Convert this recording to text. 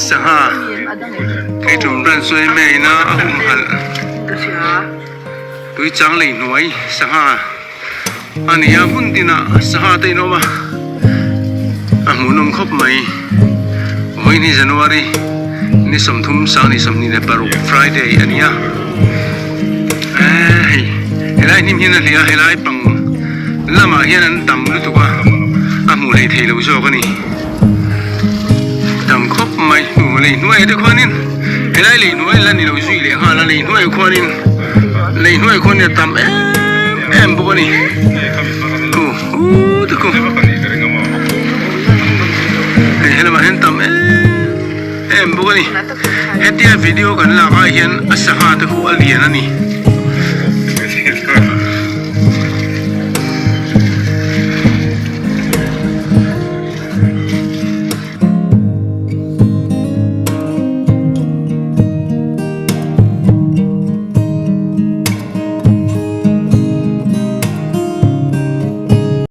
Sangha keitum branch chu hemi a ina a humhalh tuichang lei hnuai sangha a ni a hmun tinah sangha te in awm a a hmuhnawm khawp mai vawiin hi January ni 30 26 Friday a ni a eee hei helai hnim hian a hliah a helai pang lamah hian an tam lutuk a a hmuh leh theih loh zawk a ni. Tam khawp mai hnu lei hnuai te khuanin helai lei hnuai la ni lo zui leh nghal a lei hnuai khuanin lei hnuai khuanin a tam em em bawk a ni khu u te khu hei helamah hian tam em em bawk a ni hetia video kan lak ah hian a sangha te khu a lian a ni.